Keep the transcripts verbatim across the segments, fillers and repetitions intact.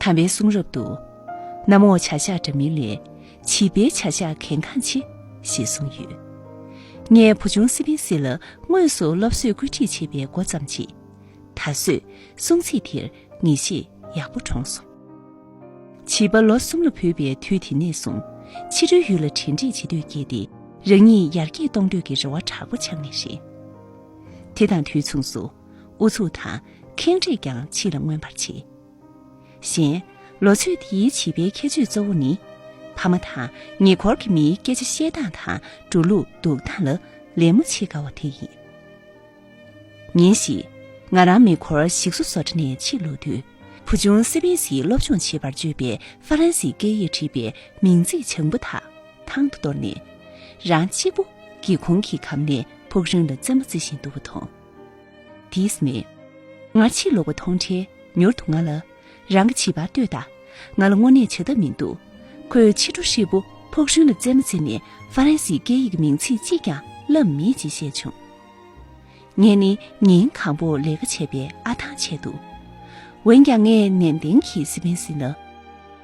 དམ་པའི་གསུང་རབ་ཏུ། གནམ་འོག་བྱ་གཞག་འདྲ་མིན་ལས། བྱིས་པའི་བྱ་གཞག་གལ་འགངས་ཆེ། ཞེས་གསུངས་ཡོད། ངས་བུ་ཆུང་སི་པིན་སི་ལ་དངོས་སུ་སློབ་གསོས་བཀོད་སྒྲིག་བྱས་པའི་འགོ་བརྩམས་རྗེས། ད་གཟོད་གསུང་ཚིག་དེར་ངེས་ཤེས་ཡག་པོ་འདྲོངས་སོང་། བྱིས་པ་ལོ་གསུམ་ལ་བུད་པའི་དུས་དེ་ནས་བཟུང་ཕྱི་རོལ་ཡུལ་ལ་འབྲེལ་འདྲིས་བྱེད་འདོད་སྐྱེས་ཏེ། རང་ཉིད་ཡར་རྒྱས་གཏོང་འདོད་ཀྱི་རེ་བ་དྲག་པོ་འཆང་ངེས་རེད། དེ་དང་དུས་མཚུངས་སུ་ཨུ་ཚུགས་དང་ཁེངས་དྲེགས་ཀྱང་ཕྱི་ལ་མངོན་པར་བྱེད། གཞན། ལོ་ཚོད་དེའི་བྱིས་པའི་ཁྱད་ཆོས་གཙོ་བོ་ནི། ཕ་མ་དང་ཉེ་འཁོར་གྱི་མིའི་སྐད་ཆ་བཤད་སྟངས་དང་འགྲོ་ལུགས་འདུག་སྟངས་ལ་ལད་མོ་བྱེད་དཀའ་བ་དེ་ཡིན། ཉིན་ཞིག་ང་རང་མེ་འཁོར་ཞིག་གསོ་བཟོ་གྲྭ་ནས་ཕྱིར་ལོག་དུས། བུ་ཆུང་སི་པིན་སིས་སློབ་སྦྱོང་བྱེད་པར་བཅོལ་བའི་ཧྥ་རན་སིའི་སྐད་ཡིག་བྲིས་པའི་མིང་ཚིག་བྱང་བུ་དག་ཐང་དུ་གཏོར་ནས། རང་གཅིག་པུ་སྒེའུ་ཁུང་གི་གམ་ནས་ཕུག་རོན་ལ་རྩེད་མོ་རྩེ་བཞིན་འདུག་པ་མཐོང་། དེས་མེད། ང་ཕྱིར་ལོག་པ་མཐོང་འཕྲལ་མྱུར་དུ་ང་ལ། རང་གི་བྱིས་པར་ལྟོས་དང་། ང་ལ་དངོས་གནས་བྱ་ཐབས་མི་འདུག་ཁོས་ཕྱི་དྲོ་ཧྲིལ་པོ་ཕུག་རོན་ལ་རྩེད་མོ་རྩེས་ནས་ཧྥ་རན་སིའི་སྐད་ཡིག་གི་མིང་ཚིག་གཅིག་ཀྱང་བསླབས་མེད་ཅེས་བཤད་བྱུང་། ངས་ནི་ཉིན་གང་པོ་ལས་ཀ་བྱས་པའི་ཨ་ཐང་ཆད་འདུག་འོན་ཀྱང་ངས་ནན་ཏན་གྱིས་སི་པིན་སི་ལ།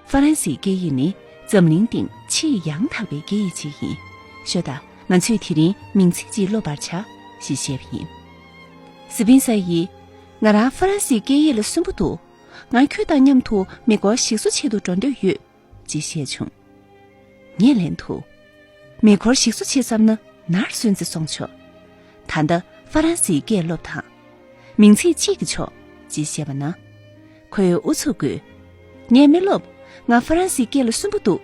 ཧྥ་རན་སིའི་སྐད་ཡིག་ནི་འཛམ་གླིང་སྟེང་ཆེས་ཡང་དག་པའི་སྐད་ཡིག་ཅིག་ཡིན། ཤོད་དང་། ང་ཚོས་དེ་རིང་མིང་ཚིག་ཅིག་སློབ་པར་བྱ། ཞེས་བཤད་པ་ཡིན། སི་པིན་སི་ཡིས། ང་རང་ཧྥ་རན་སིའི་སྐད་ཡིག་ལ་སུན་པོ་འདུག་ང་ཁྱོད་དང་མཉམ་དུ་མེ་འཁོར་ཞིག་གསོ་བྱེད་དུ་འགྲོ་འདོད་ཡོད། ཅེས་བཤད་བྱུང་། ངས་ལན་དུ། མེ་འཁོར་ཞིག་གསོ་བྱེད་བསམ་ན་ནར་སོན་ཚེ་སོང་ཆོག་ད་ལྟ་ཧྥ་རན་སིའི་སྐད་སློབ་དང་། མིང་ཚིག་གཅིག་གིས་ཆོག་ཅེས་བཤད་པ་ན། ཁོས་ཨུ་ཚུགས་དགོས། ངས་མི་སློབ། ང་ཧྥ་རན་སིའི་སྐད་ལ་སུན་པོ་འདུག་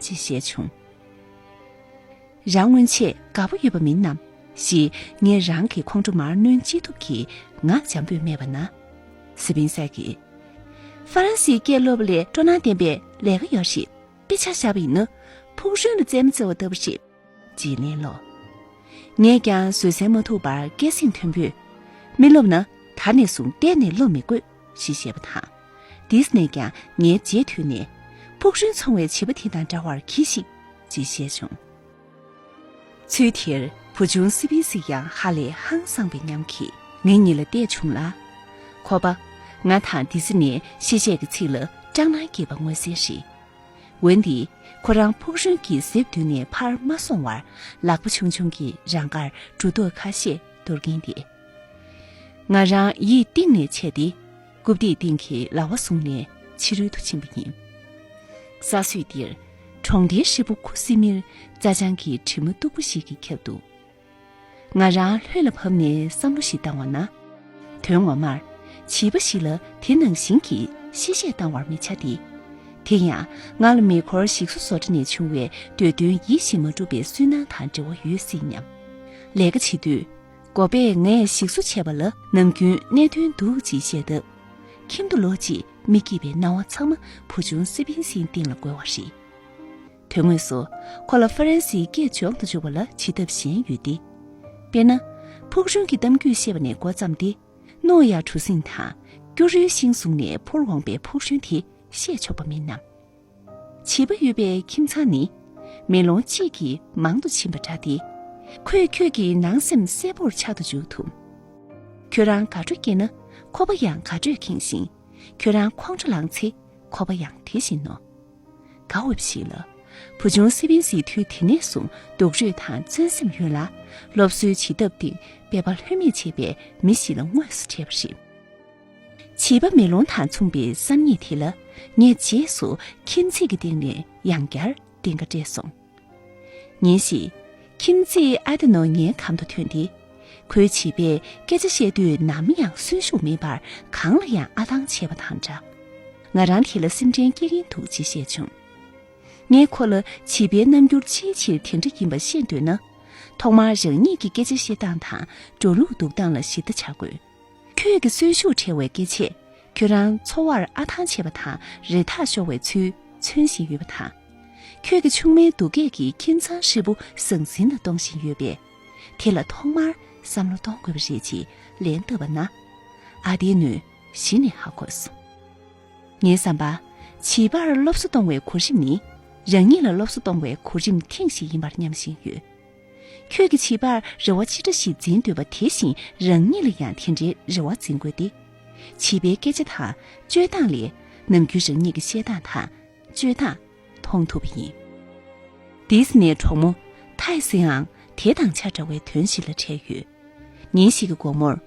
ཅེས་བཤད་བྱུང་། རང་སྔོན་ཆད་དགའ་པོ་ཡོད་པ་མིན་ནམ། ཞེས་ངས་རང་གི་ཁོང་ཁྲོ་མར་གནོན་ཅི་ཐུབ་ཀྱིས་ང་འཇམ་པོས་སྨྲས་པ་ན། སི་པིན་སེ་གིས། ཧྥ་རན་སིའི་སྐད་སློབ་ལས་སྤྲོ་སྣང་ལྡན་པའི་ལས་ཀ་ཡོད་རེད། དཔེ་ཆ་བཞག་པ་ཡིན་ན། ཕུག་རོན་ལ་རྩེད་མོ་རྩེ་བ་ལྟ་བུ་རེད། ཅེས་ལན་སློག་ངས་ཀྱང་བཟོད་བསྲན་མ་ཐུབ་པར་སྐད་གསེང་མཐོན་པོས། མི་སློབ་ན་ད་ནས་བཟུང་གཏན་ནས་སློབ་མི་དགོས། ཞེས་བཤད་པ་དང་། དེས་ནས་ཀྱང་ངའི་རྗེས་མཐུད་ནས། ཕུག་རོན་འཚོང་བའི་བྱིས་པ་དེ་དང་འདྲ་བར་གྱིས་ཤིག་ཅེས་བཤད་བྱུང་། ཚུལ་དེར་བུ་ཆུང་སི་པིན་སི་ཡང་ཧ་ལས་ཧང་སངས་པའི་ཉམས་ཀྱིས་ངེད་གཉིས་ལ་བལྟས་བྱུང་ལ། ཁོ་པ། ང་དང་ཏི་སི་ནས་ཤེས་བཤད་ཀྱི་ཚིག་ལ་སྐྲག་སྣང་སྐྱེས་པ་མངོན་གསལ་རེད། འོན་ཏེ། ཁོ་རང་ཕུག་རོན་གྱི་གཟེབ་མདུན་ནས་ཕར་མ་སོང་བར་ལག་པ་ཆུང་ཆུང་གིས་རང་དགར་གྲུ་ཐོག་ཁ་ཤས་གཏོར་གིན་བསྡད། ང་རང་ཡིད་གཏིང་ནས་ཆད་དེ། རྐུབ་སྟེགས་སྟེང་གི་ལྭ་བ་བཟུང་ནས་ཕྱི་རོལ་དུ་ཕྱིན་པ་ཡིན། ས་སྲོད་འདིར་གྲོང་རྡལ་ཧྲིལ་པོ་ཁུ་སིམ་མེར་རྩྭ་ལྗང་གི་གྲིབ་མ་སྟུག་པོ་ཞིག་གིས་ཁྱབ་འདུག་ང་རང་ལྷོད་ལ་བབས་ནས་བསམ་བློ་ཞིག་བཏང་བ་ན། དོན་ངོ་མར། བྱིས་པ་ཞིག་ལ་དེ་ནང་བཞིན་གྱི་གཤེ་གཤེ་བཏང་བར་མི་བྱ་སྟེ། དེ་ཡང་ང་ལ་མེ་འཁོར་ཞིག་གསོ་བཟོ་གྲྭ་ནས་བྱུང་བའི་འདོད་དོན་ཡིད་བཞིན་མ་འགྲུབ་པའི་སུན་སྣང་དང་འབྲེལ་བ་ཡོད་སྲིད་སྙམ། ལས་ཀ་བྱེད་དུས། དགོན་པས་ངས་ཞིག་གསོ་བྱས་པ་ལ་ནམ་རྒྱུན་གནད་དོན་འདུག་ཅེས་བཤད་སྟབས། ཁྱིམ་དུ་ལོག་རྗེས་མི་སྐྱིད་པའི་སྣང་བ་ཚང་མ་བུ་ཆུང་སི་པིན་སིའི་སྟེང་ལ་བཀོལ་བ་རེད། དོན་དངོས་སུ་ཁོ་ལ་ཧྥ་རན་སིའི་སྐད་སྦྱོང་དུ་འཇུག་པ་ལ་བྱེད་ཐབས་གཞན་ཡོད་དེ། དཔེར་ན། ཕུག་རོན་གྱི་གཏམ་རྒྱུད་བཤད་པ་ནས་འགོ་བརྩམས་ཏེ། རྣོ་ཡག་གྲུ་གཟིངས་དང་སྐྱུ་རུའི་ཤིང་བཟུང་ནས་འཕུར་འོང་པའི་ཕུག་རོན་དེ་བཤད་ཆོག་པ་མིན་ནམ། བྱིས་པ་ཡོད་པའི་ཁྱིམ་ཚང་ནི་མེ་ལོང་གཅིག་གིས་མང་དུ་ཕྱིན་པ་འདྲ་སྟེ། ཁོས་ཁྱོད་ཀྱི་ནང་སེམས་གསལ་པོར་ཆགས་སུ་འཇུག་ཐུབ། ཁྱོད་རང་དགའ་སྤྲོ་སྐྱེས་ན་ཁོ་པ་ཡང་དགའ་སྤྲོས་ཁེངས་ཤིང་། ཁྱོད་རང་ཁོང་ཁྲོ་ལངས་ཚེ་ཁོ་པ་ཡང་དེ་བཞིན་ནོ། དགའ་འོས་པ་ཞིག་ལ། བུ་ཆུང་སི་པིན་སིའི་དུས་དེ་ནས་བཟུང་སྡུག་རུས་དང་བརྩོན་སེམས་ཡོད་ལ། སློབ་གསོའི་བྱེད་ཐབས་དེ་འབད་པ་ལྷོད་མེད་བྱེད་པའི་མི་ཞིག་ལ་དངོས་སུ་འཕྲད་པ་རེད། བྱིས་པ་མེ་ལོང་དང་མཚུངས་པའི་བསམ་ཉིད་དེ་ལ་ངས་རྗེས་སུ་ཁྱིམ་མཚེས་ཀྱི་སྟེང་ནས་ཡང་བསྐྱར་བརྟན་ཁ་སྤྲད་སོང་། ཉིན་ཞིག་ཁྱིམ་མཚེས་ཨ་ཏི་ནོ་ངའི་གམ་དུ་ཐོན་ཏེ། ཁོའི་བྱིས་པས་སྐད་ཆ་བཤད་དུས་ནམ་ཡང་གསོན་ཤུགས་མེད་པར་གང་ལ་ཡང་ཨ་ཐང་ཆད་པ་དང་འདྲ། ང་རང་དེ་ལ་སེམས་ཁྲལ་སྐྱེ་གིན་འདུག་ཅེས་བཤད་བྱུང་། ངས་ཁོ་ལ་བྱིས་པའི་རྣམ་འགྱུར་ཅིའི་ཕྱིར་དེ་འདྲ་ཡིན་པ་ཤེས་འདོད་ན། ཐོག་མར་རང་ཉིད་ཀྱི་སྐད་ཆ་བཤད་སྟངས་དང་འགྲོ་ལུགས་འདུག་སྟངས་ལ་ཞིབ་ལྟ་བྱ་དགོས། ཁྱོད་ཀྱི་གསོན་ཤུགས་བྲལ་བའི་སྐད་ཆས་ཁྱོད་རང་འཚོ་བར་ཨ་ཐང་ཆད་པ་དང་རེ་ཐག་ཤོར་བའི་ཚུལ་མཚོན་བཞིན་ཡོད་པ་དང་། ཁྱོད་ཀྱི་ཆུང་མའི་སྡུག་སྐད་ཀྱིས་ཁྱིམ་ཚང་ཧྲིལ་པོ་ཟང་ཟིང་ལ་གཏོང་བཞིན་ཡོད་པས། དེ་ལ་ཐོག་མར་བསམ་བློ་གཏོང་དགོས་པ་རེད་ཅེས་ལན་བཏབ་པ་ན། ཨ་ཏི་ནོས་གཞི་ནས་ཧ་གོ་སོང་། ངའི་བསམ་པར། བྱིས་པར་སློབ་གསོ་གཏོང་བའི་གོ་རིམ་ནི། རང་ཉིད་ལ་སློབ་གསོ་གཏོང་བའི་གོ་རིམ་ཐེངས་ཤིག་ཡིན་པར་སྙམ་བཞིན་ཡོད། ཁྱོད་ཀྱི་བྱིས་པར་རེ་བ་ཅི་འདྲ་ཞིག་འཛིན་འདོད་པ་དེ་བཞིན་རང་ཉིད་ལ་ཡང་དེ་འདྲའི་རེ་བ་འཛིན་དགོས་ཏེ། བྱིས་པའི་སྐད་ཆ་དང་སྤྱོད་སྟངས་ལས་ ནམ་རྒྱུན་རང་ཉིད་ཀྱི་བཤད་སྟངས་དང་སྤྱོད་སྟངས་མཐོང་ཐུབ་པ་ཡིན། ཌིས་ནེའི་གྲོགས་མོ་ཐའི་སིའང་དེ་དང་ཆ་འདྲ་བའི་དོན་ཞིག་ལ་འཕྲད་ཡོད། ཉིན་ཞིག་གི་དགོང་མོར།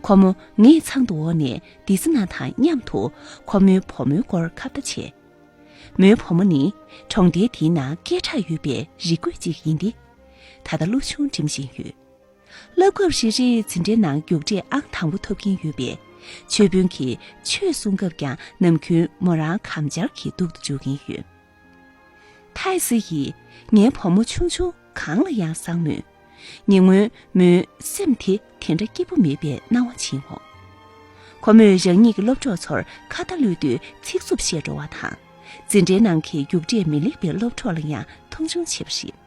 ཁོ་མོ་ངའི་ཚང་དུ་འོངས་ནས་ཌིས་ནེ་དང་མཉམ་དུ་ཁོ་མོའི་བུ་མོའི་སྐོར་ཁ་བརྡ་བྱས། མོའི་བུ་མོ་ནི་གྲོང་རྡལ་དེའི་ནང་སྐད་གྲགས་ཡོད་པའི་རིག་རྒོད་ཅིག་ཡིན་ཏེ། ད་ལྟ་སློབ་ཆུང་འགྲིམ་བཞིན་ཡོད། སློབ་སྐབས་རེ་རེའི་འཛིན་གྲྭའི་ནང་རྒྱུགས་སྤྲོད་ཨང་དང་པོ་ཐོབ་ཀྱིན་ཡོད་པས། ཆོས་དཔོན་གྱིས་ཆོས་གསུང་སྐབས་ཀྱང་ནམ་རྒྱུན་མོ་རང་གམ་འབྱར་གྱིས་སྡུག་ཏུ་འཇུག་གིན་ཡོད། ཐའི་སི་ཡིས་ངའི་བུ་མོ་ཆུང་ཆུང་གང་ལ་ཡང་བཟང་མོད། ཉེ་སྔོན་མོའི་སེམས་དེ་དེ་འདྲ་སྐྱིད་པོ་མེད་པའི་སྣང་བ་བྱིན་འོང་། ཁོ་མོས་རང་ཉིད་ཀྱི་སློབ་གྲོགས་ཚོར་ཁ་བརྡ་གློད་དུས་ཚིག་རྩུབ་བཤད་འགྲོ་བ་དང་། འཛིན་གྲྭའི་ནང་གི་རྒྱུགས་སྤྲོད་མི་ལེགས་པའི་སློབ་གྲོགས་ལ་ཡང་མཐོང་ཆུང་བྱེད་པ་རེད།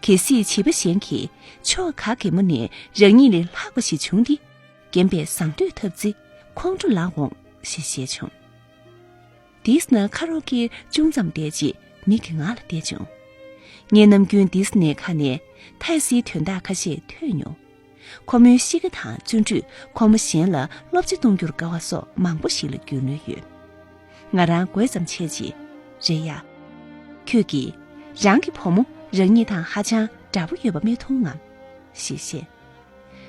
གལ་སྲིད་བྱིས་པ་གཞན་གྱིས་ཕྱོགས་ག་གེ་མོ་ནས་རང་ཉིད་ལས་ལྷག་པ་ཞིག་བྱུང་སྟེ། རྒན་པས་བཟང་བསྟོད་ཐོབ་ཚེ་ཁོང་ཁྲོ་ལངས་འོང་ཞེས་བཤད་བྱུང་། ཌིས་ནེ་ཁ་རོག་གེར་ཅུང་ཙམ་བསྡད་རྗེས་མིག་གིས་ང་ལ་བལྟས་བྱུང་། ངས་ནམ་རྒྱུན་ཌིས་ནེའི་ཁ་ནས་ཐའི་སིའི་དོན་དག་ཁ་ཤས་ཐོས་མྱོང་། ཁོ་མོའི་གཤིས་ཀ་དང་བརྩོན་འགྲུས། ཁོ་མོ་གཞན་ལ་བློ་རྩེ་གཏོང་རྒྱུར་དགའ་བ་སོགས་མང་པོ་ཞིག་ལ་རྒྱུས་ལོན་ཡོད། ང་རང་དགོད་ཙམ་བྱས་རྗེས། རེད་ཡ། ཁྱོད་ཀྱིས་རང་གི་བུ་མོ་རང་ཉིད་དང་ཧ་ཅང་འདྲ་པོ་ཡོད་པ་མི་མཐོང་ངམ། ཞེས་བཤད།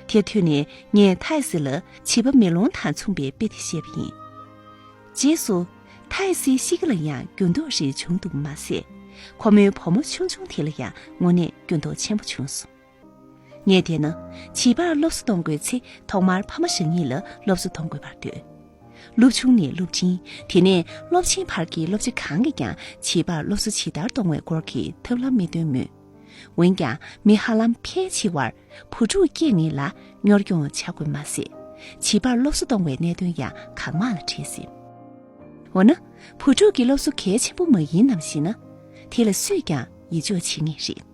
དེ་ཐོས་ནས་ངས་ཐའི་སི་ལ་བྱིས་པ་མེ་ལོང་དང་མཚུངས་པའི་དཔེ་དེ་བཤད་པ་ཡིན། རྗེས་སུ། ཐའི་སིའི་གཤིས་ཀ་ལ་ཡང་འགྱུར་ལྡོག་རེ་བྱུང་འདུག་མ་ཟད། ཁོ་མོའི་བུ་མོ་ཆུང་ཆུང་དེ་ལ་ཡང་དངོས་གནས་འགྱུར་ལྡོག་ཆེན་པོ་བྱུང་སོང་། ངས་བལྟས་ན། བྱིས་པར་སློབ་གསོ་གཏོང་དགོས་ཚེ་ཐོག་མར་ཕ་མ་རང་ཉིད་ལ་སློབ་གསོ་གཏོང་དགོས་པར་འདོད། སློབ་ཆུང་ནས་སློབ་འབྲིང་། དེ་ནས་སློབ་ཆེན་བར་གྱི་སློབ་ཆ་གང་གིས་ཀྱང་བྱིས་པར་སློབ་གསོ་ཇི་ལྟར་གཏོང་བའི་སྐོར་གྱི་ཐབས་ལམ་མི་སྟོན་མོད། འོན་ཀྱང་མི་ཧ་ལམ་ཕལ་ཆེ་བར་བུ་ཕྲུག་སྐྱེས་ངེས་ལ་གཉོར་སྐྱོང་བྱ་དགོས་མ་ཟད། བྱིས་པར་སློབ་གསོ་གཏོང་བའི་གནད་དོན་ཡང་གང་མང་ལ་འཕྲད་སྲིད། འོ་ན། བུ་ཕྲུག་གི་སློབ་གསོ་གལ་ཆེན་པོ་མ་ཡིན་ནམ་ཞེ་ན། དེ་ལ་སུས་ཀྱང་ཡིད་འཇོག་བྱེད་ངེས་རེད།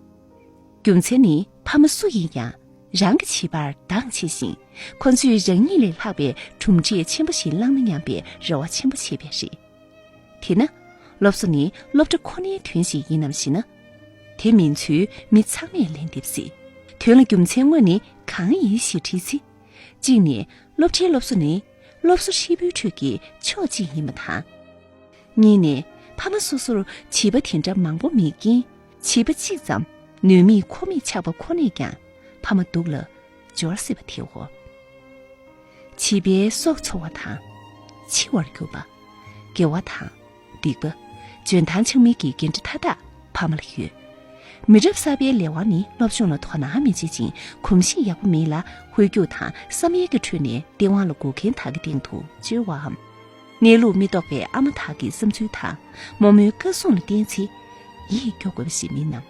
རྒྱུ་མཚན་ནི་ཕ་མ་སུ་ཡིན་ཡང་རང་གི་བྱིས་པར་འདང་ཆེ་ཞིང་། ཁོ་ཚོས་རང་ཉིད་ལས་ལྷག་པའི་གྲུབ་འབྲས་ཆེན་པོ་ཞིག་བླངས་ན་སྙམ་པའི་རེ་བ་ཆེན་པོ་བྱེད་པས་རེད། དེས་ན། སློབ་གསོ་ནི་སློབ་གྲྭ་ཁོ་ནའི་དོན་ཞིག་ཡིན་ནམ་ཞེ་ན། དེ་མིན་ཚུལ་མི་ཚང་མས་ལན་འདེབས་སྲིད། དོན་ལ་རྒྱུ་མཚན་དངོས་ནི་གང་ཡིན་ཞེས་དྲིས་ཚེ། གཅིག་ནས། སློབ་གྲྭའི་སློབ་གསོ་ནི། སློབ་གསོ་ཧྲིལ་པོའི་ཁྲོད་ཀྱི་ཕྱོགས་གཅིག་ཡིན་པ་དང་། གཉིས་ནས། ཕ་མ་སོ་སོར་བྱིས་པ་དེ་འདྲ་མང་པོ་མེད་རྐྱེན། བྱིས་པ་གཅིག་ཙམ་ནུས་མེད་མཁོ་མེད་ཆགས་པ་ཁོ་ནས་ཀྱང་ཕ་མ་སྡུག་ལ་སྦྱོར་སྲིད་པ་དེའོ། བྱིས་པའི་སྲོག་འཚོ་བ་དང་། འཆི་བར་གྱུར་པ། དགེ་བ་དང་། སྡིག་པ། འཇོན་ཐང་ཆགས་མིན་གྱི་འགན་འཁྲི་མཐའ་དག་ཕ་མ་ལ་ཡོད། མི་རབས་གསར་པའི་ལས་དབང་ནི་སློབ་སྦྱོང་ལ་དོ་སྣང་མི་བྱེད་ཅིང་གོམས་གཤིས་ཡག་པོ་མེད་ལ་ཧོལ་རྒྱུག་དང་བསམ་ཡས་ཀྱི་ཁྲོད་ནས་སྟེས་དབང་ལ་སྒུག་མཁན་དག་གི་སྟེང་དུ་བཅོལ་བའམ། གནས་ལུགས་མི་རྟོགས་པའི་ཨ་མ་དག་གི་བསམ་ཚུལ་དང་རྨོ་མོའི་བཀའ་གསུང་ལ་བརྟེན་ཚེ་ཡིད་སྐྱོ་དགོས་པ་ཞིག་མིན་ནམ།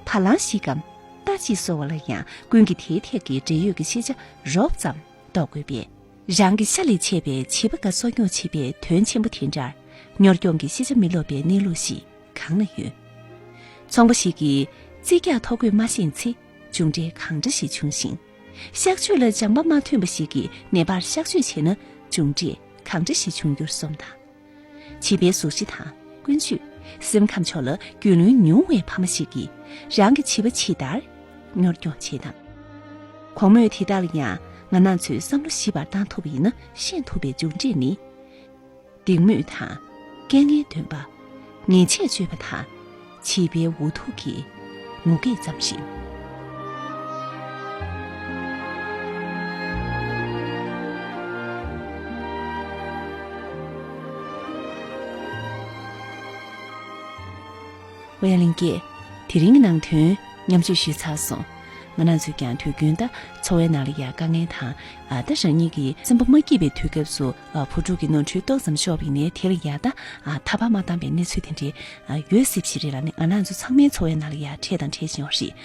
བ་ལང་ཞིག་གམ་རྟ་ཅིག་གསོ་བ་ལ་ཡང་ཀུན་གྱིས་དེའི་ཐད་ཀྱི་འབྲེལ་ཡོད་ཀྱི་ཤེས་བྱ་རོབ་ཙམ་རྟོགས་དགོས་པས། རང་གི་ཤ་ལས་ཆད་པའི་བྱིས་པ་འགའ་གསོ་སྐྱོང་བྱེད་པའི་དོན་ཆེན་པོ་དེ་འདྲར་གཉོར་སྐྱོང་གི་ཤེས་བྱ་མི་སློབ་པའི་གནས་ལུགས་ཤིག་གང་ན་ཡོད། ཚོང་པ་ཞིག་གིས་རྩིས་རྒྱག་ཐོ་འགོད་མ་ཤེས་ཚེ་མཇུག་འབྲས་གང་འདྲ་ཞིག་འབྱུང་ཞིང་། གཤག་བཅོས་ལ་སྦྱངས་པ་མ་ཐོན་པ་ཞིག་གིས་ནད་པར་གཤག་བཅོས་བྱས་ན་མཇུག་འབྲས་གང་འདྲ་ཞིག་འབྱུང་རྒྱུར་སོམས་དང་། བྱིས་པའི་གཟུགས་གཞི་དང་ཀུན་སྤྱོད། སེམས་ཁམས་ཕྱོགས་ལ་རྒྱུས་ལོན་ཉུང་བའི་ཕ་མ་ཞིག་གིས་རང་གི་བྱིས་པ་ཇི་ལྟར་གཉོར་སྐྱོང་བྱེད་དམ། དགོང་མོ་དེ་དག་ལ་ཡང་ང་རང་ཚོས་བསམ་བློ་ཞིབ་པར་བཏང་ཐུབ་པ་ཡིན་ན་ཤེས་ཐུབ་པའི་མཇུག་འབྲས་ནི། སྡིགས་དམོད་དང་། རྐྱེན་ངན་འདོན་པ། ཉེས་ཆད་གཅོད་པ་དང་། བྱིས་པའི་འུ་ཐུག་གི་ངུ་སྐད་ཙམ་ཞིག། ཝེ་ལིང་སྐད། དེ་རིང་གི་ནང་དོན་མཉམ་སྤྱོད་ཞུས་ཚར་སོང་། ང་རང་ཚོས་ཀྱང་དུས་རྒྱུན་ད་འཚོ་བའི་ནང་ལ་ཡ་དཀའ་ངལ་དང་། ཨ་ད་རང་ཉིད་ཀྱི་སེམས་པ་མ་སྐྱིད་པའི་དུས་སྐབས་སུ་ཨ་བུ་ཕྲུག་གི་ནོར་འཁྲུལ་ཏོག་ཙམ་ཤོར་བ་ཡིན་ནའི་དེ་ལ་ཡ་ད་ཨ་ཐར་པ་མ་བཏང་པའི་གནས་ཚུལ་དེ་འདྲའི་ཨ་ཡོད་སྲིད་པ་ཞིག་རེད་ལ་ནི། ང་རང་ཚོ་ཚང་མའི་འཚོ་བའི་ནང་ལ་ཡ་འཕྲད་དང་འཕྲད་བཞིན་ཡོད་རེད།